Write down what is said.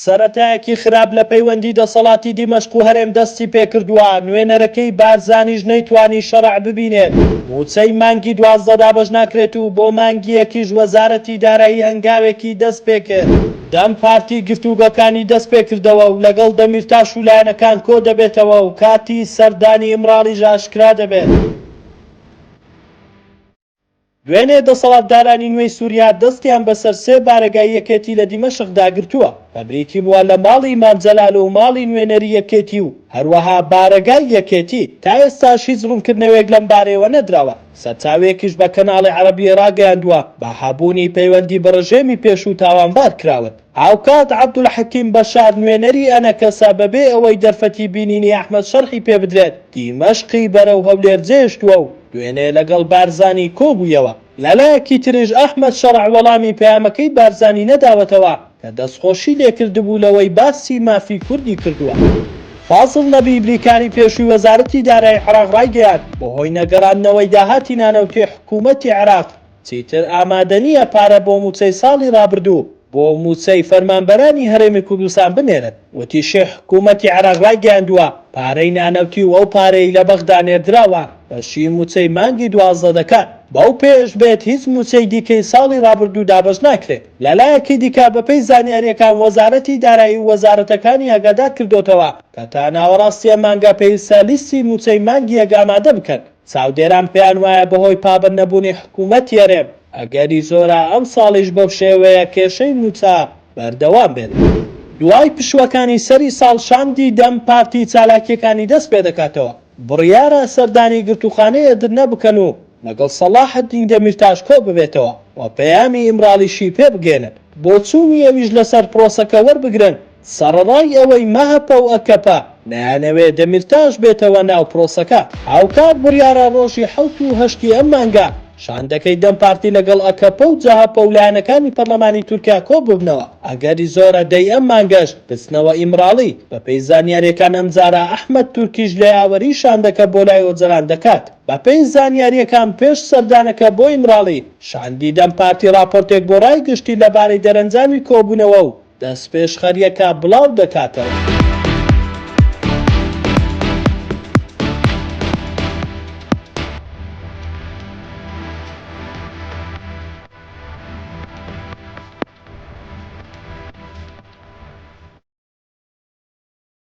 سەرەتایەکی خراپ لە پەیوەندی دەسەڵاتی دیمەشق و هەرێم دەستی پێکردووە، نوێنەرەکەی بارزانیش نەیتوانی شەرع ببینێت، مووچەی مانگی 12 دابەش ناکرێت و بۆ مانگی یەکیش وەزارەتی دارایی هەنگاوێکی دەست پێکرد. دەم پارتی گفتوگۆکانی دەست پێکردەوە و لەگەڵ دەمیرتاش و لایەنەکان کۆدەبێتەوە و کاتی سەردانی ئیمراڵیش ئاشکرا دەبێت. دوێنێ دەسەڵاتدارانی نوێی سوریا دەستیان بەسەر سێ بارەگای یەکێتی لە دیمەشقدا گرتووە کە بریتی بووە لە ماڵی مام جەلال و ماڵی نوێنەری یەکێتی و هەروەها بارەگای یەکێتی، تا ئێستاش هیچ ڕوونکردنەوەیەک لەم بارەیەوە نەدراوە، سەرچاوەیەکیش بە کەناڵی عەرەبی ڕاگەیاندووە بە هەبوونی پەیوەندی بە ڕژێمی پێشوو تاوانبار کراون. هاوکات عەبدولحەکیم بەشار نوێنەری ئەنەکەسە بەبێ ئەوەی دەرفەتی بینینی ئەحمەد شەرحی پێبدرێت دیمەشقی بەرەو هەولێر جێهێشتووە و دوێنێ لەگەڵ بارزانی کۆبوویەوە. لەلایەکی تریش ئەحمەد شەرع وەڵامی پەیامەکەی بارزانی نەداوەتەوە کە دەستخۆشی لێکردبوو لەوەی باسی مافی کوردی کردووە. فازڵ نەبی بریکاری پێشووی وەزارەتی دارایی عێراق ڕایگەیاند، بەهۆی نەگەڕاندنەوەی داهاتی نانەوتی حکوومەتی عێراق چیتر ئامادە نییە پارە بۆ مووچەی ساڵی ڕابردوو بۆ مووچەی فەرمانبەرانی هەرێمی کوردستان بنێرن. وتیشی، حکوومەتی عێراق ڕایگەیاندووە، پارەی نانەوتی و ئەو پارەی لە بەغدا نێردراوە بەشی مووچەی مانگی 12 دەکات، بەو پێیەش بێت هیچ مووچەی دیکەی ساڵی ڕابردوو دابەش ناکرێت. لەلایەکی دیکە، بەپێی زانیارییەکان وەزارەتی دارایی و وەزارەتەکانی ئاگادار کردۆتەوە کە تا ناوەڕاستی ئەم مانگە پێویستە لیستی مووچەی مانگی یەک ئامادە بکەن. چاودێران پێیان وایە بەهۆی پابەندنەبوونی حکوومەتی هەرێم، ئەگەری زۆرە ئەمساڵیش بەو شێوەیە کێشەی مووچە بەردەوام بێت. دوای پشووەکانی سەری ساڵ شاندی دەم پارتی چالاکییەکانی دەست پێدەکاتەوە، بڕیارە سەردانی گرتووخانەی ئەدرنە بکەن و لەگەڵ سەڵاحەدین دەمیرتاش کۆببێتەوە و پەیامی ئیمراڵیشی پێبگەیەنن، بۆچوونی ئەویش لەسەر پرۆسەکە وەربگرن. سەڕەڕای ئەوەی مەهەپە و ئەکەپە نایانەوێ دەمیرتاش بێتەوە ناو پرۆسەکە، هاوکات بڕیارە ڕۆژی حەوت و هەشتی ئەم مانگە شاندەکەی دەم پارتی لەگەڵ ئەکەپە و جەهەپە و لایەنەکانی پەرلەمانی تورکیا کۆببنەوە، ئەگەری زۆرە دەی ئەم مانگەش بچنەوە ئیمراڵی، بەپێی زانیارییەکان ئەمجارە ئەحمەد تورکیش لە یاوەریی شاندەکە بۆ لای ئۆجەلان دەکات. بەپێی زانیارییەکان پێش سەردانەکە بۆ ئیمراڵی، شاندی دەم پارتی ڕاپۆرتێک بۆ ڕای گشتی لەبارەی دەرەنجامی کۆبوونەوە و دەستپێشخەرییەکە بڵاو دەکاتەوە.